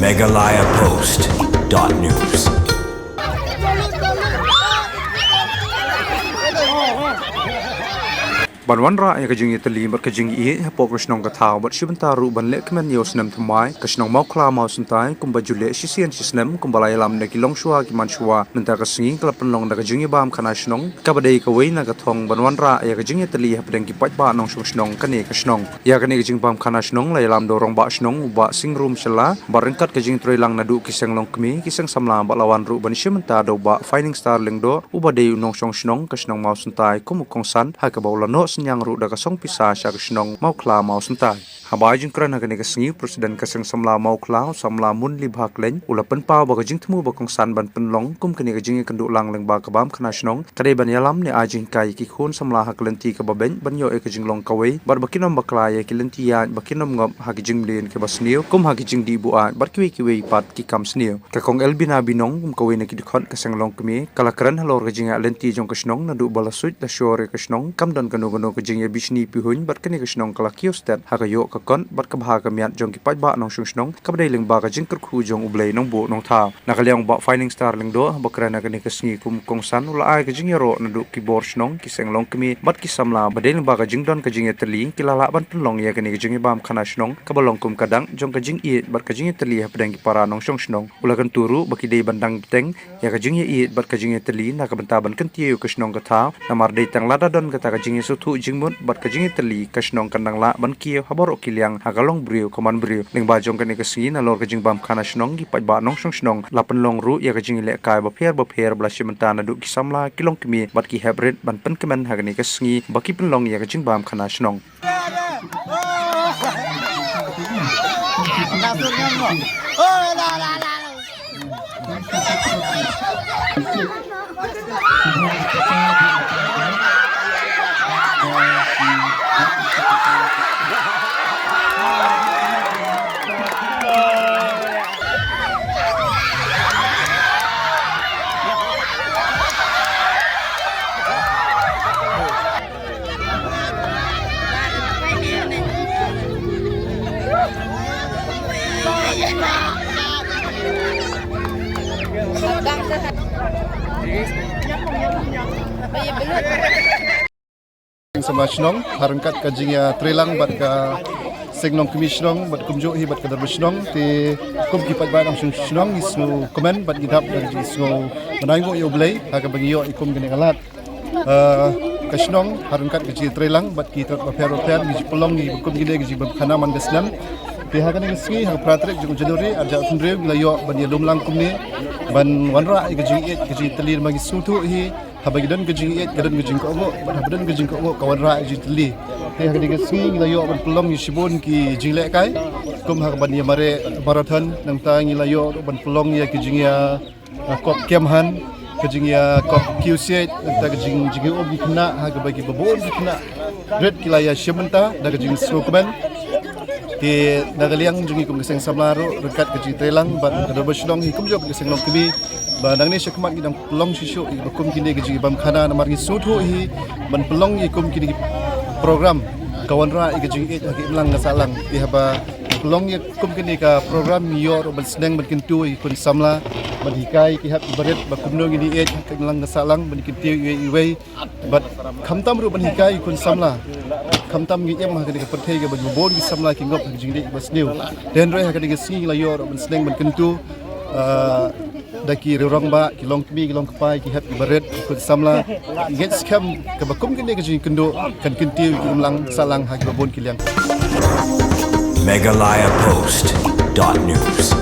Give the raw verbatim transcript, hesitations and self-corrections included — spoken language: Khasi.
Meghalaya Post dot news. Ban wanrah ïa ka jingïatylli bad ka jingïeit hapoh ka shnong ka thaw bad shi bynta ruh ban leh kmen ïa u snem thymmai ka shnong Mawkhla Mawsyntai kumba ju leh shisien shisnem kumba la ïalam da ki longshuwa ki manshuwa, mynta ka sngi ka la pynlong da ka jingïabam khana shnong kaba dei kawei na ka thong ban wanrah ïa ka jingïatylli hapdeng ki paidbah nongshong shnong kane ka shnong. Ïa kane ka jingbam khana shnong la ïalam da u rangbah shnong u Bah Singrum Shylla bad ryngkat ka jingtrei lang naduh ki seng longkmie ki seng samla bad la wan ruh ban shim bynta da u Bah Fining Star Lyngdoh uba dei u nongshong shnong ka shnong Mawsyntai kum u kongsan ha kaba u la noh synñiang ruh da ka song pisa sha ka shnong Mawkhla Mawsyntai. Haba ai jingkren ha kane ka sngi, President ka Seng Samla Mawkhla, u Samla Munlibha Khlaiñ, u la pynpaw ba ka jingthmu ba kongsan ban pynlong kum kane ka jingïakynduh lang lyngba ka bam khana shnong ka dei ban ïalam ne ai jinghikai ïa ki khun samla ha ka lynti kaba beit ban ïoh ïa ka jinglong kawei bad ba kin ym bakla ïa ki lynti ïaid ba kin ym ngop ha ki jingmlien kiba sniew kum ha ki jingdih buaid bad kiwei kiwei pat ki kam sniew. Ka Kong Elbina Binong kum kawei na ki dkhot ka seng longkmie ka la kren halor ka jingïaid lynti jong ka shnong naduh ba la suit la shor ïa ka shnong kam don kano kano ka jingïabishni pihuiñ bad kane ka shnong ka la kiew stet ha ka ïoh ka kot bad ka bha ka miat jong ki paidbah nongshong shnong kaba dei lyngba ka jingkyrkhu jong U Blei Nongbuh Nongthaw. Na ka liang u Bah Fining Star Lyngdoh haba kren ha kane ka sngi kum kongsan u la ai ka jingïaroh naduh ki bor shnong ki seng longkmie bad ki samla ba dei lyngba ka jingdon ka jingïatylli ki la lah ban pynlong ïa kane ka jingïabam khana shnong kaba long kum ka dak jong ka jingïeit bad ka jingïatylli hapdeng ki para nongshong shnong. U la kyntu ruh ba ki dei ban dang bteng ïa ka jingïaieit bad ka jingïatylli na ka bynta ban kyntiew ïa ka shnong ka thaw namar dei tang lada don kata ka jingïasngewthuh jingmut bad ka jingïatylli ka shnong kan dang lah ban kiew ha baroh ki liang ha ka longbriew ka manbriew. Lyngba jong kane ka sngi nalor ka jingbam khana shnong ki paidbah nongshong shnong la pynlong ruh ïa ka jingïalehkai bapher bapher ba la shim bynta naduh ki samla ki longkmie bad ki hep rit ban pynkmen ha kane ka sngi ba ki pynlong ïa ka jingbam khana shnong. Samla shnong, ha ryngkat ka jingïatreilang bad ka seng longkmie shnong bad kumjuh hi bad ka dorbar shnong, te kum ki paidbah nongshong shnong ngi sngewkmen bad ngi dap da ka jingsngew bnai nguh ïa U Blei ha kaba ngi ïoh ïa kum kine ki lad. Ah, ka shnong ha ryngkat ka jingïatreilang bad ki tnat bapher bapher ngi ju pynlong ïa kum kine ki jingbam khana man ka snem. Te ha kane ka sngi ha ka phra tarik jong u January arhajar arphew hynriew ngi la ïoh ban ïalum lang kumne ban wanrah ïa ka jingïeit ka jingïatylli namar ngi sngewthuh hi haba ki don ka jingïeit ka don ka jingkohnguh bad haba don ka jingkohnguh ka wanrah ïa ka jingïatylli. Te ha kane ka sngi ngi la ïoh ban pynlong ïa shibun ki jinglehkai kum ha kaban ïa mareh marathon, nangta ngi la ïoh ruh ban pynlong ïa ki jingïa ah, kop kem han, ka jingïa kop kiew siej, nangta ka jing, jingïa um ki khynnah ha kaba ki babun ki khynnah rit ki la ïa shim bynta da ka jingsngewkmen. Te na ka liang jong ngi kum ka seng samla ruh ryngkat ka jingïatreilang bad ka dorbar shnong hi kumjuh ka seng longkmie ba nangne shakhmat ngi dang pynlong shisha ïa ba kum kine ka jingbam khana namar ngi sngewthuh hi ban pynlong ïa kum kine ki program ka wanrah ïa ka jingïeit ha ka imlang ka sahlang. Te haba pynlong ïa kum kine ka program ngi ïoh ruh ban sneng ban kyntu ïa ki khun samla ban hikai ki hep ki barit ba kumno ngin ïeit ha ka imlang ka sahlang ban kyntiew iwei iwei. Bad khamtam ruh ban hikai ïa ki khun samla. Khamtam ngi im ha kane ka pyrthei kaba bun ki samla ki ngop ha ka jingdih ba sniew. Te hynrei ha kane ka sngi ngi la ïoh ruh ban sneng ban kyntu, ah, da ki rangbah, ki longkmie, ki longkpa, ki hep ki barit, ki khun samla. Ngeit skhem kaba kum kine ka jingkynduh kan kyntiew ïa ka imlang sahlang ha kiba bun ki liang. Meghalaya Post dot news.